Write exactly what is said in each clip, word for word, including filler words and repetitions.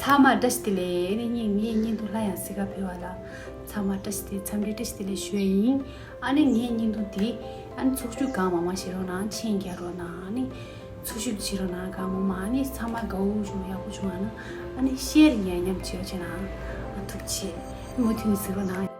ཚང་མ་བཀྲ་ཤིས་བདེ་ལེགས། ཨ་ནི་ངས་ངའི་བརྙན་ཐུང་སླར་ཡང་གཟིགས་ག་ཕེབས་པ་ལ་ཚང་མ་བཀྲ་ཤིས་བདེ། འཚམས་འདྲི་བཀྲ་ཤིས་བདེ་ལེགས་ཞུ་ཡ་ཡིན། ཨ་ནི་ངའི་བརྙན་ཐུང་འདི་ཨ་ནི་ཚོགས་ཞུགས་གང་མང་མང་བྱེད་རོགས་གནང་། མཆན་རྒྱག་རོགས་གནང་། ཨ་ནི་ཚོགས་ཞུགས་བྱེད་རོགས་གནང་། གང་མང་མང་། ཨ་ནི་ཚང་མ་དགའ་བོ་བྱུང་། ཡག་པོ་བྱུང་། ཨ་ནི་ཨ་ནི་ཤེར་ཉན་མཉམ་བྱེད་རོགས་གནང་། ཨ་ཐུགས་རྗེ་ཆེ། མུ་མཐུད་གཟིགས་རོགས་གནང་།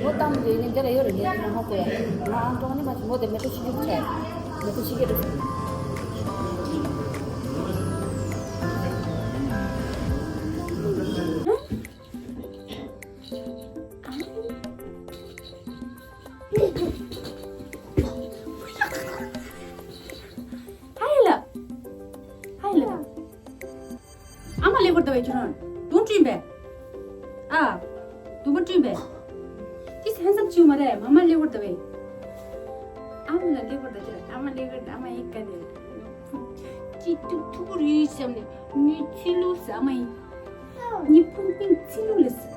ངོ་བཏང་དུས་ནི་འདི་ལ་ཡོད་རེད། ངས་མ་ཧ་གོ་ཡ། ང་ཨང་གྲངས་ནི་མ་ཤི་མོ་དེ་མེ་ཏོག་ཆི་ཆི་ཆེ། མེ་ཏོག་ཆི་གེ་རེད། ཧའི་ལ། ཧའི་ལ། ཨ་མ་ལེ་བར་ད་བའི་ཁྱོད་རང་དུང་བསྐྲུན་པས། ཨ། དུང་བ་བསྐྲུན་པས། ཏིས་ཧན་སམ་ཆིའུ་མ་རེད། མ་མ་ལེ་བར་ད་བའི། ཨ་མ་ལ་ལེ་བར་ད་ཁྱོད་རང་ཨ་མ་ལེ་བར་ད། ཨ་མ་ཡིག་ག་ནས། ཅི་ཐུག་ཐུག་རུས་སམ་ནས་ནི་ཚི་ལུ་ས་མ་ཡིན། ཉི་ཕུང་པིང་ཚི་ལུ་ལ་སི།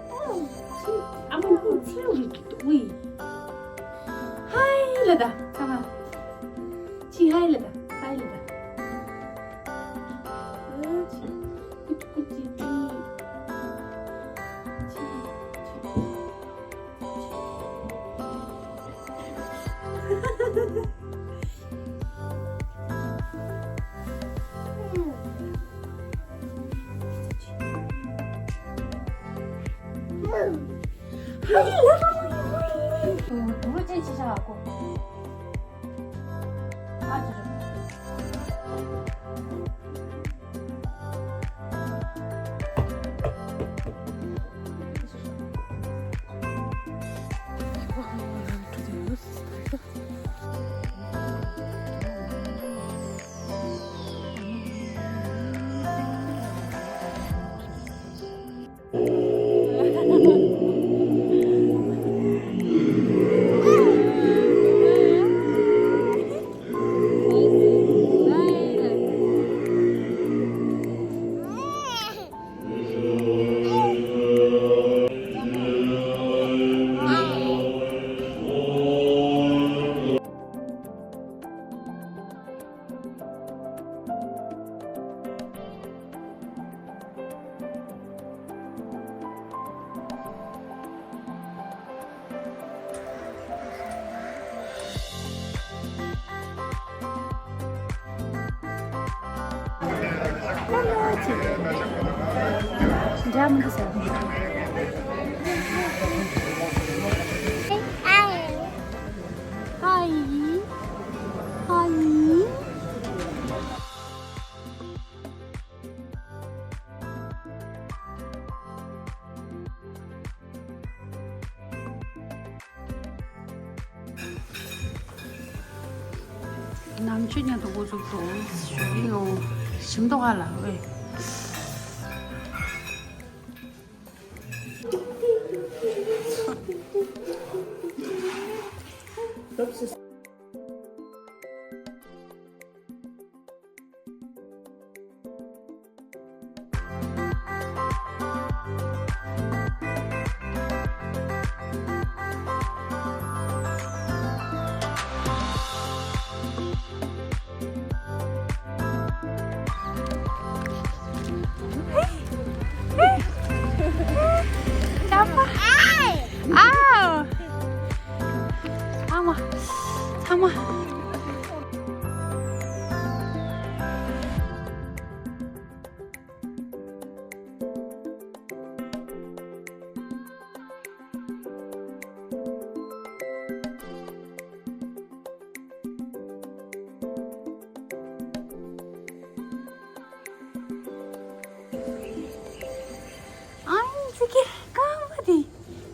ཨ་མ་པིང་ཚི་ལུ་རི་ཏུ་ཏུ་ཝི། ཧའི་ལ་ད་ཚ་མ། ཅི་ཧའི་ལ་ད་ཧའི་ལ་ད། ཨ་ཅི་ཀུ་ཅི་ཀུ་ཅི་ཀི། ཅི་ཅི། འདྲ་མི་འདུག་ཟེར། ཧའི། ཧའི། ནམ་ཆུ་ཉག་ཏུ་འགོ་ཚུགས་འདུག་ཞོགས་ཀྱི་ཡོང་ཞིམ་མདོག་ཁ་ལ་ཝེ། ཨའོ། ཚང་མ། ཚང་མ། ཨང་ཙི་ཀེ། རྐང་པ་དེ།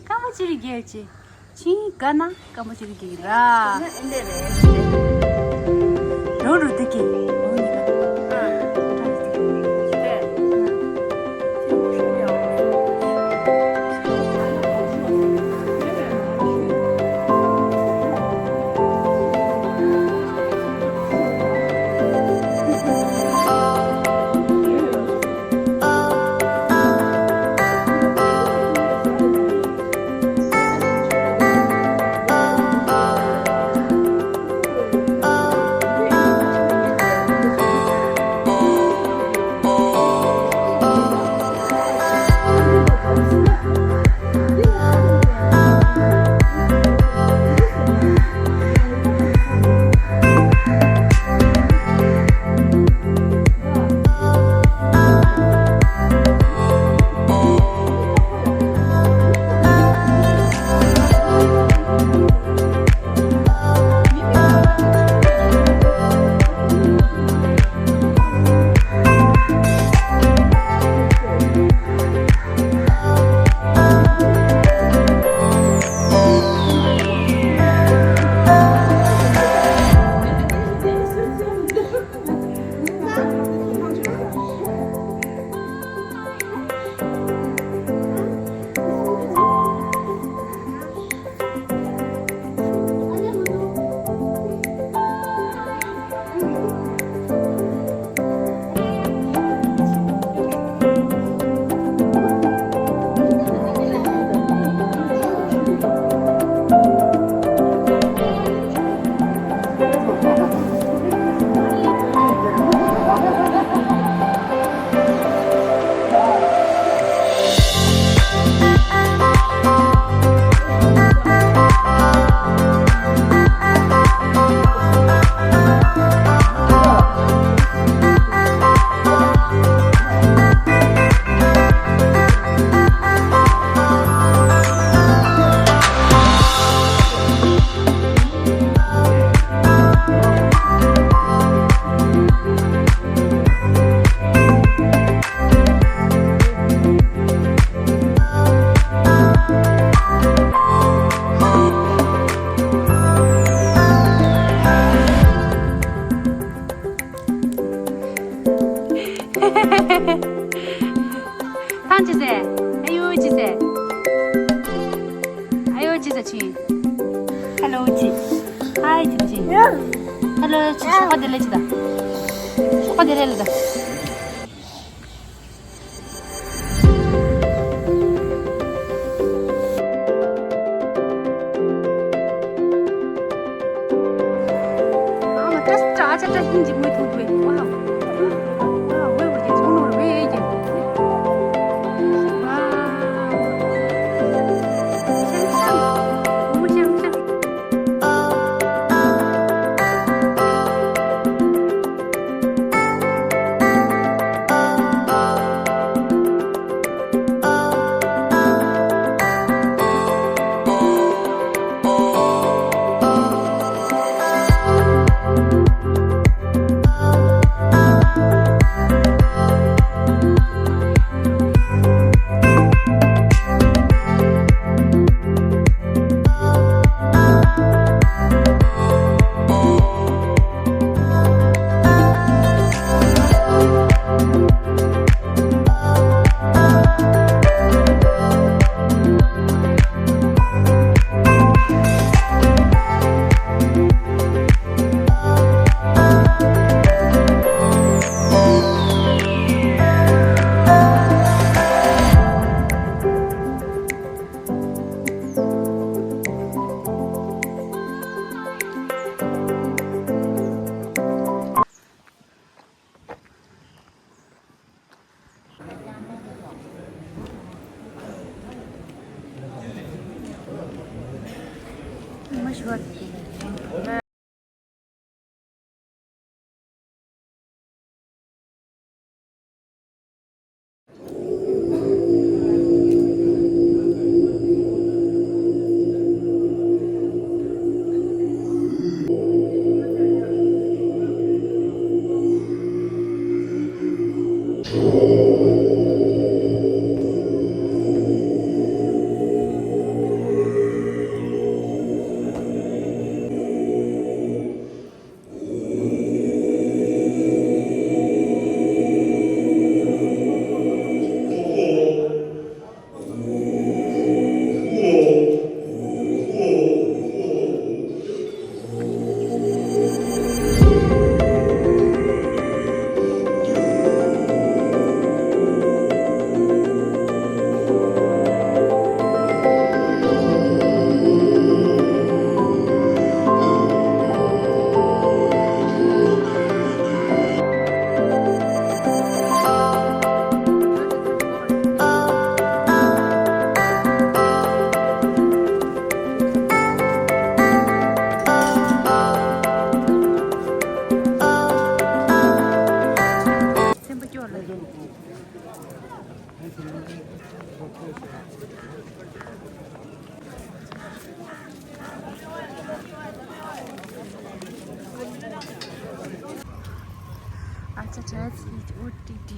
རྐང་པ་ཅི་རིགས་རྒྱལ་ཅི། ཆིང་ག་ན་རྐང་པ་ཅི་རིགས་རྒྱལ་ར། རོ་རུ་དེ་ཀེ། ཐང་ཅི་ཟེར། ཨ་ཡོ་ཅི་ཟེར། ཨ་ཡོ་ཅི་ཟེར་ཆི། ཧེ་ལོ་ཅི། ཧའི་ཅི་ཟེར་ཆི། ཧེ་ལོ་ཅི། ཤོག་པ་དེ་ལས་ཅི་ད། ཤོག་པ་དེ་ལས་ལ་ད། Acha, try to eat O T T.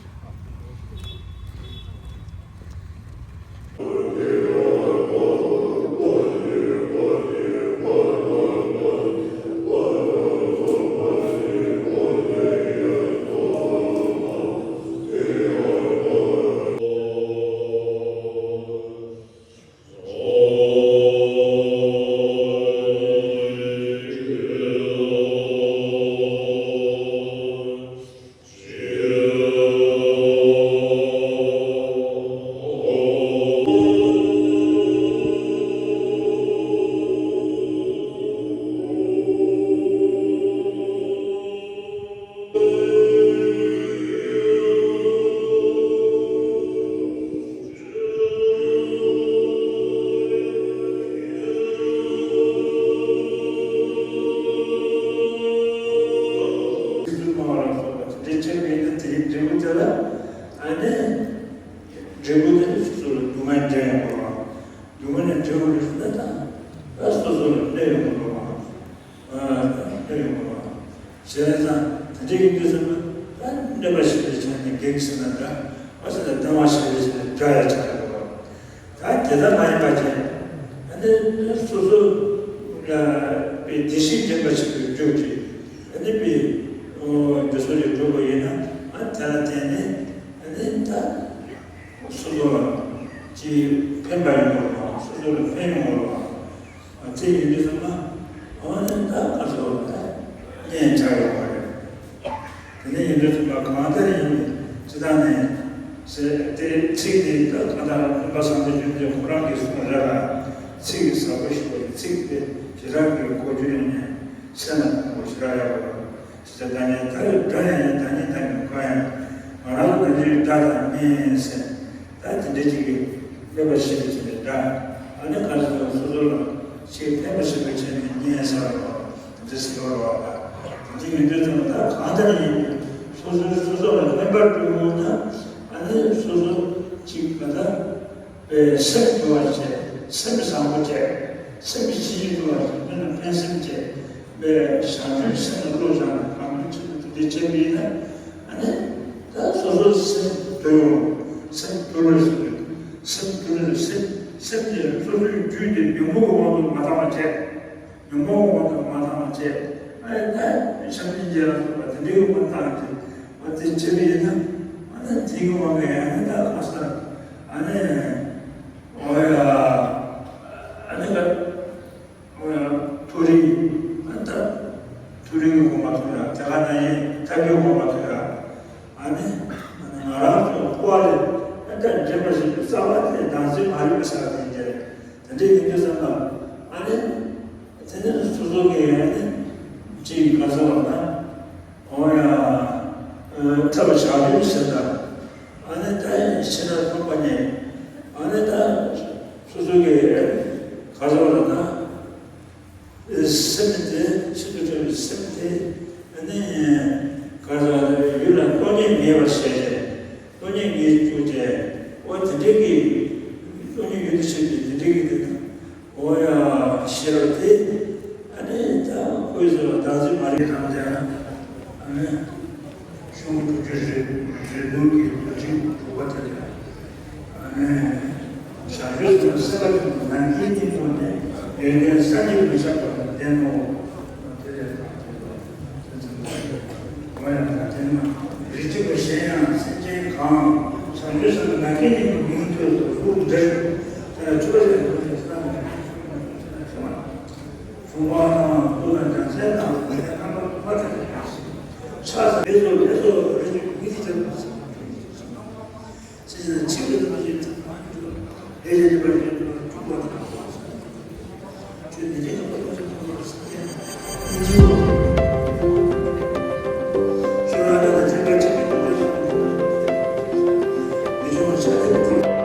འབྲས་བུ་དེ་ནི་སོ་སོ་ལ་སྡུག་བསྔལ་འདྲེན་ཡོང་བ། སྡུག་བསྔལ་ནས་འདྲེན་ཡོང་བ་ཞིག་ན་ད་སོ་སོ་ལ་གནོད་ཡོང་གི་འགྲོ་བ། ཨ་ད་གནོད་ཡོང་གི་འགྲོ་བ། བྱས་ཙང་དེ་འདྲ་ཡིན་དུས་ཙམ་པ་ད་གནོད་པ་ཞི་བའི་ཆ་ནས་གེགས་སེལ་ན་འདྲ། འོ་ཟེར་ན་སྡང་བ་ཞི་བའི་ཆ་ནས་དགྲ་ཡང་ཆགས་ཀྱི་འགྲོ་བ། ད་དེ་ལྟར་མ་ཡིན་པ་བྱས། ཨ་ནི་སོ་སོ་ལ་པའི་བདེ་གཤེགས་སྦྱིན་པ་ཆེན་པོའི་རྒྱུ་དེ། ཨ་ནི་པའི་འོ་འདི་ཚོ་ལས་གྲུབ་པ་ཡིན་ན། ཨ་དེ་ལ་བརྟེན་ནས་ཨ་ནི་ད་སོ་སོ་ལ་ཅིག་ཕན་པ་ཡོང་བ་དང་སོ་སོ་ལ་ཕན་ཡོང་བ་དང་། ཨ་དེ་ཡིན་དུས་ཙམ་པ་འོ་ན་ད་ག་ཚོད་ད་གནས་ཆགས་ཡོང་བ་རེད། དེ་ནས་ཡིན་དུས་ཙམ་པ་གང་ལྟར་ཡིན་ཅི་ལྟར་ནས་ཟེར་དེ་ཚིག་དེ་ད་གང་ལྟར་སྟོན་པ་སངས་རྒྱས་བཅོམ་ལྡན་འདས་ཁོ་རང་གིས་གསུངས་རེད་ལ། ཚིག་གི་ཟབ་པོ་ཞིག་པ་ཡིན། ཚིག་དེ་ཞེ་དྲག་གི་གོ་རྒྱུ་ཡོང་ནས་སེམས་ལ་གོ་ཞེ་དྲག་ཡག་པོ་རེད། ཅི་ལྟར་ད་ནས་ད་ཡོད་དགྲ་ཡང་ཡིན། ད་ནི་ད་ནི་གང་ཡང་ང་རང་ཚོ་ད་ནི་དགྲ་དང་གཉེན་ཟེར། ད་དེ་འདྲ་ཅིག་གིས་གནོད་པ་ཞི་བའི་ཆེད་དུ་དགྲ། ཨ་ནི་ག་རེ་ཟེར་སོ་སོ་ལ་ཞིག་ཕན་པ་ཞིག་པའི་ཆེད་དུ་གཉེན་ཟེར་བ་འདི་ཟེར་བ་ལ། དེ་འདྲ་ཡིན་དུས་ཙམ་ད་གང་ལྟར་ཡིན་སོ་སོ་སོ་སོ་ལ་ཕན་པ་སྒྲུབ་དགོས་ན། ཨ་ནི་སོ་སོ་ཅིག་ག་ད་པའི་སེམས་སྐྱོ་བ་བྱས། སེམས་བཟང་པོ་བྱས། སེམས་ཀྱི་ཤེས་རིག་སྐྱོ་བ་བྱས། མི་ལ་ཕན་སེམས་བྱས། པའི་བྱང་ཆུབ་སེམས་ལ་བློ་བཞག་ནས་གང་ཐུབ་ཅི་ཐུབ་དེ་འདྲ་བྱས་པ་ཡིན་ན། ཨ་ནི་ད་སོ་སོ་སེམས་དུལ་ཡོང་། སེམས་དུལ་རེད་ཟེར་དུས། སེམས་དུལ་རེད། སེམས་སེམས་དེ་སོ་སོའི་རྒྱུད་དེ་ཉོན་མོངས་ཀྱི་དབང་དུ་མ་བཏང་བ་བྱས། ཉོན་མོངས་ཀྱི་དབང་དུ་མ་བཏང་བ་བྱས། ཨ་ནི་ད་བྱམས་སྙིང་རྗེ་ལ་སོགས་པ་དེ་འདྲའི་དབང་བཏང་སྟེ་བ་དེ་བྱས་པ་ཡིན་ན། ཨ་ནི་དེའི་དབང་གིས་ཨ་ནི་ད་ག་ས་ཨ་ནི་འོ་ཡ་ཨ་ནི་ད། འོ་ཡ། མཐོ་རིས། ཨ་ད། མཐོ་རིས་ཀྱི་དབང་མ་ཐོབ་ཡ། དེ་ག་ན་ཡིན་ཐབས་ཀྱི་དབང་མ་ཐོབ་ཡ། ཨ་ནི། ང་རང་ཚོ་འཁོར་བ་ལས་ཨ་ད་འདྲེན་པ་ཞིག་ཏུ་རྩ་བ་ནས་བདག་འཛིན་མ་རིག་པ་ཟེར་བ་དེ་འདྲ་རེད། དེ་འདྲ་ཡིན་དུས་ཙམ་ལ། ཨ་ནི། དེ་ནི་སོ་སོ་གི་ཨ་ནི། ཅིག་ག་ཚོད་ལ་ན། འོ་ཡ། ཨ་ཐབས་བྱ་རྒྱུ་ཟེར་ད། ཨ་ནི་ད་ཕྱི་ནང་མཐོང་པ་ནས། ཨ་ནི་ད་སོ་སོ་གི་ག་ཚོད་ལ་ན། སེམས་དེ་ ཆེད་དུ་སྤྲོས་པའི་སེམས་དེ་ཨ་ནི་ག་རེ་ཟེར། ཡུལ་ལ་ཀློང་ཉེར་ངེས་པར་བྱས་ཏེ། ཀློང་ཉེར་ངེས་བཅུག་སྟེ། འོ་དེ་འདྲའི་གི་ཀློང་ཉེར་ངེས་དུ་བྱས་ཏེ་དེ་འདྲའི་གི་དེ་དང་། འོ་ཡ་ཤེས་རབ་དེ་ཨ་ནི་ད་ཁོའི་ཚོ་བདག་འཛིན་མ་རིག་རང་དེ་ཨ་ནི་གཞུང་དྲུག་ཅུ་རེ་རེ་བདུན་གྱི་བདུན་ཅུ་དྲུག་པ་དེ་ལ་ཨ་ནི་བྱང་ཆུབ་སེམས་སེམས་ལ་ནང་གི་གཉིས་པོ་ནི་ཡོན་ཏན་བསམ་གྱིས་མི་ཁྱབ་པ་ལྡན་ནོ། དེ་ལས་དང་དེ་ལ་དེ་ཙམ་གྱིས་འོ་ཡ་ད་དེ་ན་རིགས་གཅིག་པ་གཞན་ཡང་སེམས་ཅན་གང་། བྱང་ཆུབ་སེམས་ནང་གི་གཉིས་པོ་མིང་ཐོས་སུ་ལུགས་འདིར་དེ་ལ་ཆུ་བ་ལས་ལུགས་ཀྱི་བསམ་པ་ཞུ་བ། གསུངས་པ་དང་། ཀླུ་དང་རྒྱལ་མཚན་དང་། དེ་རྣམ་པ་མ་ཐར་པའི་ཕྱག་ཕྱག་འཚལ་ལོ། ལེགས་སོ་ལེགས་སོ་རིགས་གཅིག་པ་མིང་འདི་ཁྱེར་ལ་ཟེར། ཅི་ཞིག་ན་ཕྱི་པའི་ལམ་གྱི་ཐ་མ་ཉིད་དུ་ལས་ཀྱི་རིམ་པ་ཉིད་དུ་སྒྲུབ་པ་དང་། ཆོས་འདི་ཉིད་ཀྱི་བློ་ཆོས་ཀྱི་བློ་སེམས་ཅན་ཉིད་དུ། ཆོས་རབ་ཏུ་བརྟེན་པའི་ཆོས་ཀྱི་བློ་སེམས་ཉིད་དུ། མི་འབྱུང་བ་ཆ་མཉམ་དུ།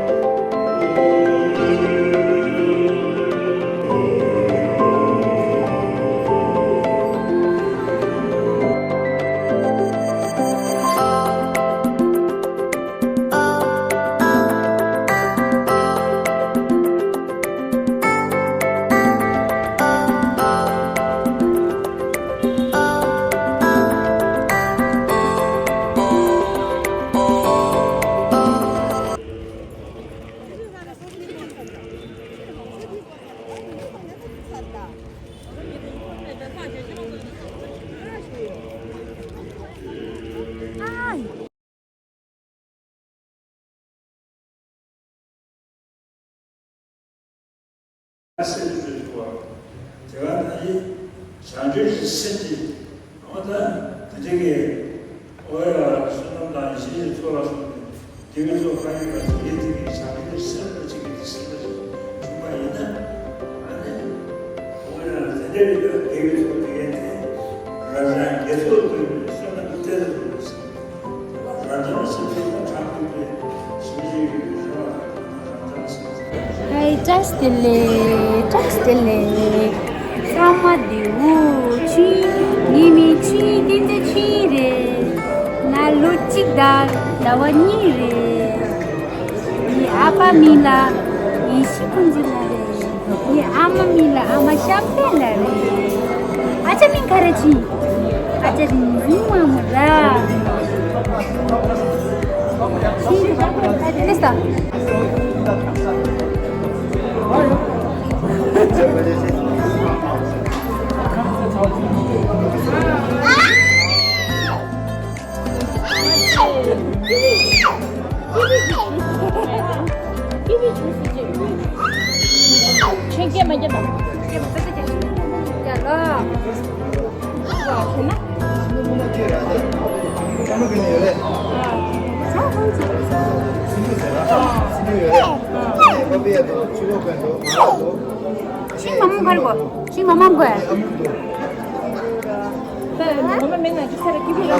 སེམས་ཀྱི་སྤྲོས་པ། དེ་བ་ན་ཡི་བྱང་ཆུབ་ཀྱི་སེམས་ཀྱི་འོ་ད་དེ་འདྲ་གི་འོ་ཡ་བསོད་ནམས་དང་ཡེ་ཤེས་ཀྱི་ཚོགས་ལ་སོགས་པའི་དགེ་བའི་ཚོགས་གང་ཡོད་པ་དེ་གའི་དེ་གའི་བྱང་ཆུབ་ཀྱི་སེམས་ལ་གཅིག་གི་དེ་སེམས་ལ་བྱུང་བ་ཡིན་ན་ཨ་ནི་འོ་ཡ་དེ་འདྲ་གི་དགེ་བའི་ཚོགས་དེ་གའི་དེ་རང་རང་དགེ་ཚོགས་ཀྱི་བསོད་ནམས་གཏེར་དུ་བསགས། ཧའི་བཀྲ་ཤིས་བདེ་ལེགས། བཀྲ་ཤིས་བདེ་ལེགས། ཚང་མ་བདེ་པོ་ཆི། ངའི་མིང་ཆི་བསྟན་འཛིན་ཆོས་དབྱིངས་རེད། ང་ལོ་གཅིག་དང་ཟླ་བ་གཉིས་རེད། ངའི་ཨ་ཕ་མིང་ལ་ཡེ་ཤེས་ཕུན་ཚོགས་ལགས་རེད། ངའི་ཨ་མ་མིང་ལ་ཨ་མ་ཤམ་ཕན་ལགས་རེད། ཨ་ཅག་མིང་ག་རེ་ཆི། ཨ་ཅག་རིག་འཛིན་དབང་མོ་ར། ཨ་ཅག་ལེ་སྟ། ཆེན་སྐད་མ་རྒྱབ་དང་། ཡ་ལ། ཁྱེད་ན། ཤིང་མ་མང་གར་གོ། ཤིང་མ་མང་གོ། ངོ་མ་མེད་ན་ཅི་ཚར་ཀི་བི་ར།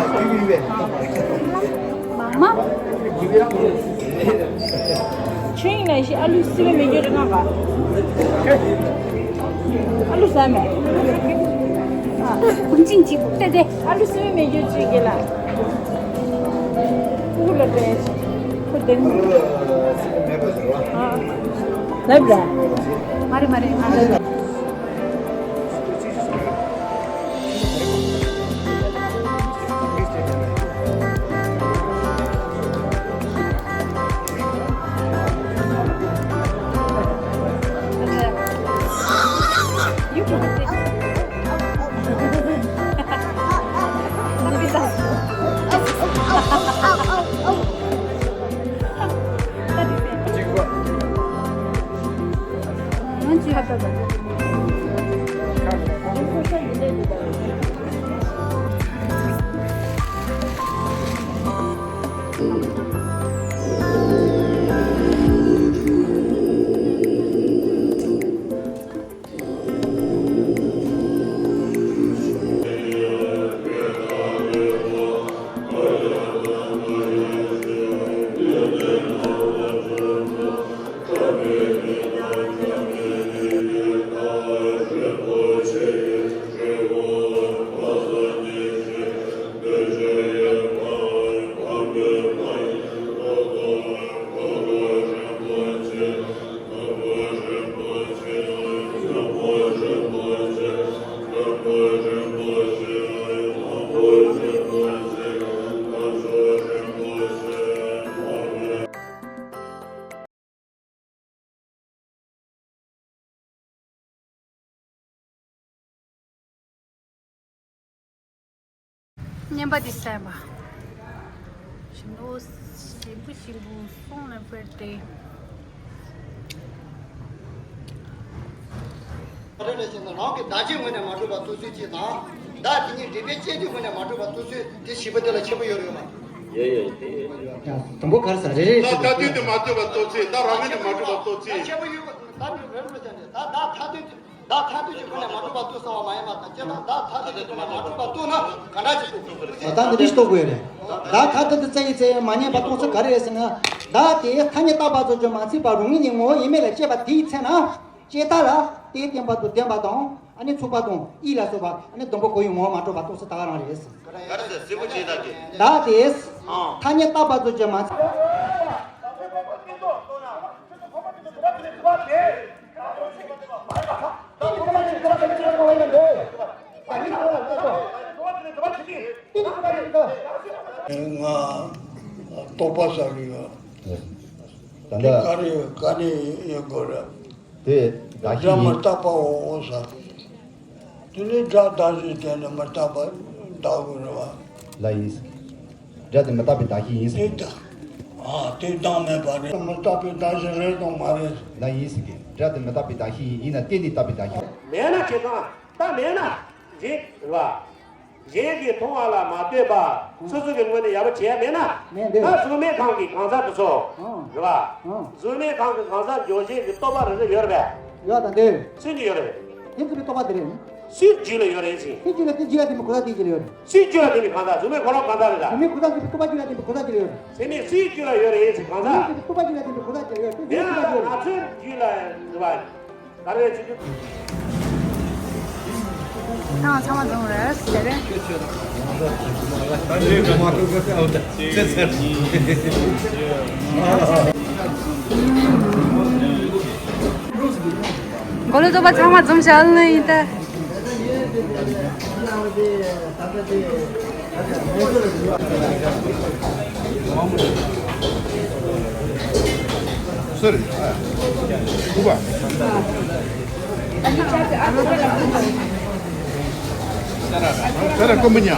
མ་མ། ཆུ་ཡིན་ན་ཤི་ཨ་ལུ་སི་མེ་མེ་གྱོ་རེ་ང་ག་ཨ་ལུ་ཟ་མེ། ཀུན་ཅིང་ཅིག་ཏེ་ཏེ། ཨ་ལུ་སི་མེ་མེ་གྱོ་ཅིག་གེ་ལ། ཀུ་ལ་ཏེ། ཁོ་དེ་ནི། ལབ་ར། མ་རེད་མ་རེད་མ་རེད། བསྙེན་པ་འདི་གསན་པ། ཞིམ་པོ་ཞིམ་པོ་ཞིམ་པོ་སོང་ནས་དཔེར་ཏེ། རེ་རེ་བྱས་ན་རང་གི་བདག་བྱེད་ངོས་ནས་མ་གྲུབ་པ་རྟོགས་ཚུལ་གཅིག་དང་། བདག་དེ་ཉིད་རིགས་པས་དཔྱད་བྱེད་ངོས་ནས་མ་གྲུབ་པ་རྟོགས་ཚུལ་དེ་བཞི་པོ་དེ་ལ་ཁྱད་པར་ཡོད་རེད་པ། ཡོད་ཡོད་དེ། ཡ་དང་པོ་ག་རེ་ཟེར་རེ་རེ་ད་བྱས་ད་དུས་དེ་མ་ཐོས་པ་རྟོགས་ཚུལ། ད་རང་ངོས་ནས་མ་གྲུབ་པ་རྟོགས་ཚུལ། ད་ཁྱད་པར་ཡོད་པ་ད་ནི་རེ་རེ་བྱས་ནས་ད་བདག་ཐ་དད་དེ། བདག་ཐ་དད་ཀྱི་སྒོ་ནས་མ་གྲུབ་པ་རྟོགས་ཚར་བ་མ་ཡིན་པ་དང་། བྱས་ཙང་བདག་ཐ་དད་ཀྱི་སྒོ་ནས་མ་གྲུབ་པ་རྟོགས་ན་ག་འདྲ་ཅིག་རྟོགས་དགོས་རེད། ད་འདི་འདྲ་ཞིག་རྟོགས་དགོས་རེད། བདག་ཐ་དད་དུ་བཙལ་ཡི་བཙལ་ཡི་མ་རྙེད་པ་རྟོགས་ཚུལ་ག་རེ་རེད་ཟེར་ན། བདག་དེ་ཐ་སྙད་བཏགས་པ་ཙམ་གྱིས་མ་ཚིག་པ་རང་ངོས་ནས་ངོ་བོ་ཡིན་མིན་ལ་དཔྱད་པ་དེའི་ཚེ་ན། ཇི་ལྟར་དེའི་བརྟེན་པ་དང་ལྡན་པ་དང་། ཨ་ནི་ཚུགས་པ་དང་ཡིད་ལ་སོགས་པ། ཨ་ནི་སྡོང་པོ་གང་ཡིན་ངོ་བོ་མ་གྲུབ་པ་རྟོགས་ཚུལ་ད་ག་རང་རེད། ག་རེ་ཟེར་གཟིགས་པོ་ཇི་ལྟར་གྱི། བདག་དེ་ཨང་། ཐ་སྙད་བཏགས་པ་ཙམ་གྱིས་མ་ཚིག་ང་རྟོགས་པ་ཟ་གི་ཡོད། ད་ལྟ་ག་རེ་ག་ནས་ཡོད་དགོས་རེད། དེ་བདག་གཞན་མི་ཡིན། རྟག་པའོ་ཟ། དེ་ནས་སྒྲ་བདག་གཞན་དེ་ནི་མི་རྟག་པ་བདག་གི་རེད་བ། ལ་ཡིན། སྒྲ་དེ་མི་རྟག་པའི་བདག་གཞན་ཡིན་ཟེར། དེ་ད། ཨ་དེ་བདག་མེད་པ་རེད། མི་རྟག་པའི་བདག་གཞན་རེད་དང་མ་རེད། ལ་ཡིན་ཟེར་གི། སྒྲ་དེ་མི་རྟག་པའི་བདག་གཞན་ཡིན། ཡིན་ན་རྟེན་དེ་རྟག་པའི་བདག་གཞན། མེད་ན་ཁེ་དང་། ད་མེད་ན་རེད་བ། གཞན་གྱིས་མཐོང་བ་ལ་མ་ལྟོས་པར་སོ་སོ་གི་ངོས་ནས་ཡག་པོ་བྱས་མེད་ན། མེད་འདུག་ད་གཟུགས་མེད་ཁམས་ཀྱི་གང་ཟག་དེ་ཚོ། ཨང་། རེད་བ། ཨང་། གཟུགས་མེད་ཁམས་ཀྱི་གང་ཟག་འཇོག་བྱེད་ཀྱི་རྟོག་པ་རེ་རེ་ཡོད་རེད་པས། ཡོད་དང་འདུག་སུ་གྱིས་ཡོད་རེད། དེ་ཚོ་གི་རྟོག་པ་དེ་རེད། སུའི་རྒྱུད་ལ་ཡོད་རེད་ཟེར། སུའི་རྒྱུད་ལ་དེ་རྒྱུད་ལ་དེ་མི་གོ་ས་དེ་རྒྱུད་ལ་ཡོད་རེད། སུའི་རྒྱུད་ལ་དེ་མི་གང་ཟག་གཟུགས་མེད་ཁོ་རང་གང་ཟག་རེད་ད། གཟུགས་མེད་ཁོ་ཐག་གི་རྟོག་པ་རྒྱུད་ལ་དེ་མི་གོ་ས་རྒྱུད་ལ་ཡོད་རེད། དེ་ནས་སུའི་རྒྱུད་ལ་ཡོད་རེད་ཟེར་གང་ཟག་གཟུགས་མེད་ཀྱི་རྟོག་པ་རྒྱུད་ལ་དེ་མི་གོ་ས་རྒྱུད་ལ་ཡོད་རེད། དེ་ཡང་ང་ཚོའི་རྒྱུད་ལ་རེད་བ། ག་རེ་བྱེད་རྒྱུ། ཚང་མ་ཚང་མ་འཛོམས་རེད་ཟེར་རེད། མགོ་ལོག་ཚོགས་པ་ཚང་མ་འཛོམས་བྱ་ལ་ཡིན་ད། སུ་རེད། ཨ། སྐུ་པ། སེ་ར་ཀོན་པ་ཉ།